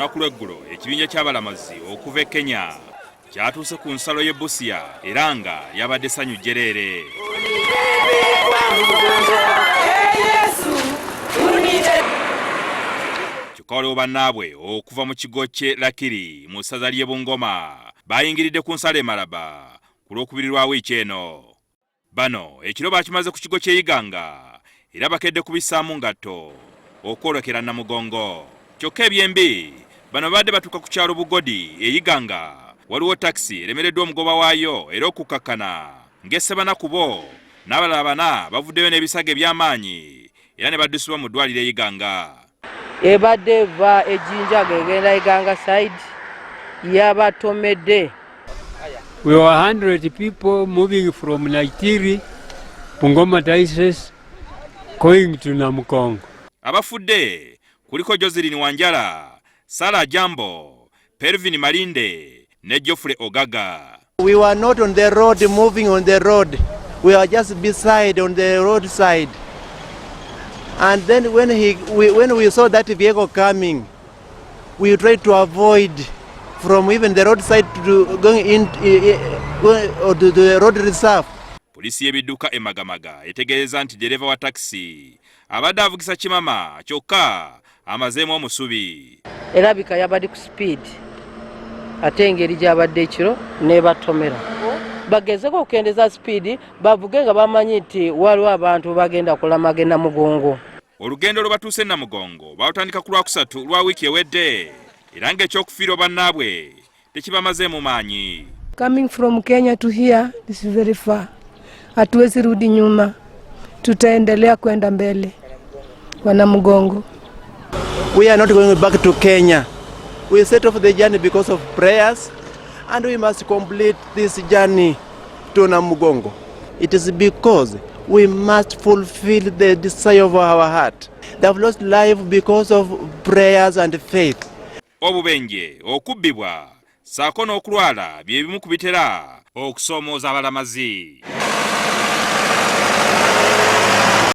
Olunaku lw'eggulo ekibinja ky'abalamazi okuva e Kenya kyatuuse ku nsalo y'e Busia era nga lyabadde ssanyu jjereere. Kyokka waliwo bannaabwe okuva mu kigo ky'e Lakiri mu ssaza ly'e Bungoma bayingiridde ku nsalo e Malaba ku Lwokubiri lwa wiiki eno. Bano ekiro bakimaze ku kigo ky'e Iganga era bakedde kubissaamu ngatto okwolekera Namugongo. Kyokka ebyembi bano babadde batuuka ku kyalo Bugodi e Iganga waliwo takisi eremereddwa omugoba waayo era okukkakkana ng'esse bana ku bo n'abalala bana bavuddeyo n'ebisago eby'amaanyi era ne baddusibwa mu ddwaliro e Iganga. Ebadde eva e Jinja ng'egenda Iganga side yabatomedde. We were 100 people moving from Naitiri, Bungoma Diocese, going to Namugongo. Abafudde kuliko Joseline Wanjala, Sarah Jambo, Pervin Malinde ne Geoffrey Ogaga. We were not on the road, moving on the road. We were just beside on the roadside. And then when we saw that vehicle coming, we tried to avoid from even the roadside to going in, going, or to the road reserve. Poliisi y'ebidduka e Magamaga etegeeza nti ddereeva wa takisi abadde avugisa kimama kyokka amazeemu omusubi. Erabika yabadde ku speed ate engeri gy'abadde ekiro n'ebatomera. Bagezeko okukendeza speed bavuge nga bamanyi nti waliwo abantu bagenda kulamaga e Namugongo. Olugendo lwe batuuse e Namugongo balutandika ku Lwakusatu lwa wiiki ewedde era ng'ekyokufiirwa bannaabwe tekibamazeemu maanyi. Coming from Kenya to here is very far. Hatuwezi rudi nyuma, tutaendelea kwenda mbele kwa Namugongo. We are not going back to Kenya. We set off the journey because of prayers and we must complete this journey to Namugongo. It is because we must fulfill the desire of our heart. They have lost life because of prayers and faith. Obubenje, okubbibwa ssaako n'okulwala bye bimu ku bitera okusoomooza abalamazi.